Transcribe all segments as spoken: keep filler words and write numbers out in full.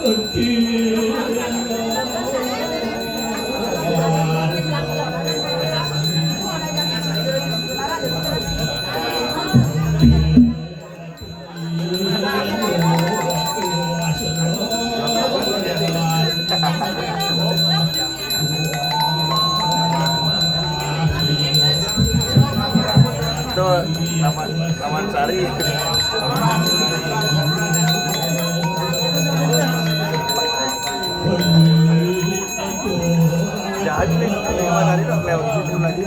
Itu Taman Taman Sari. Jahat nih, Taman Sari tuh lewat situ lagi.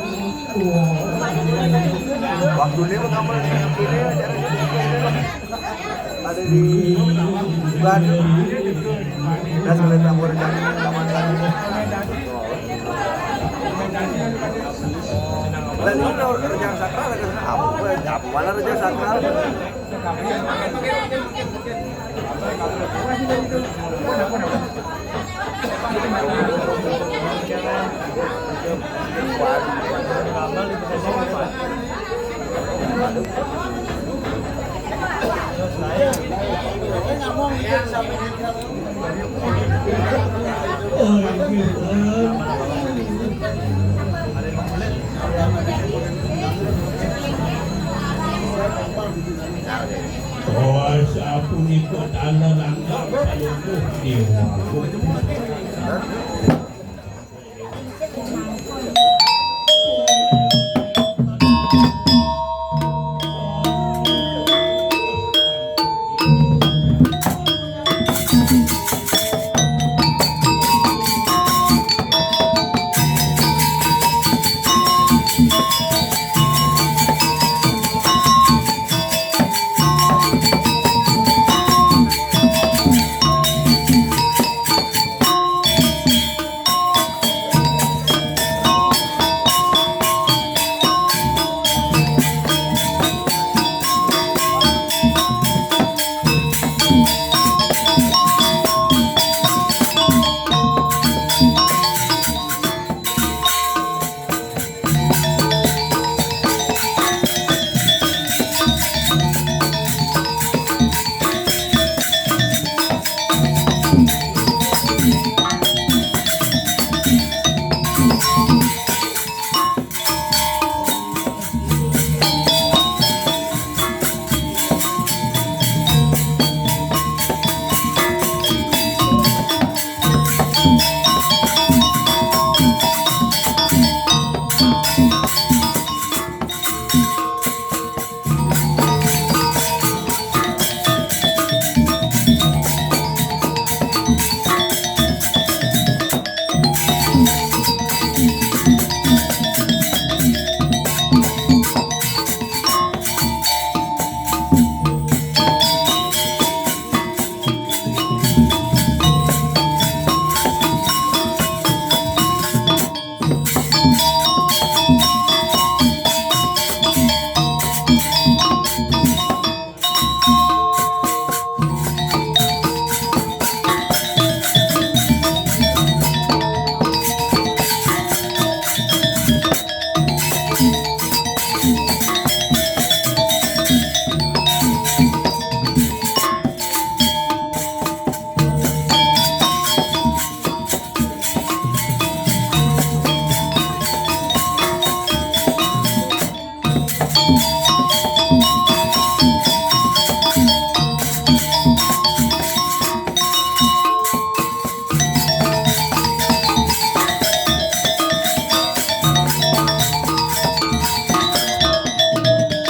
Waktu dia mau kamar sini aja. Ada di Bandung. Udah sampai campur sama teman tadi. Dan ini udah rencana sakral, ada apa? Apa mana rencana sakral? Oh, sapunika tanah langkah palungguh dewa.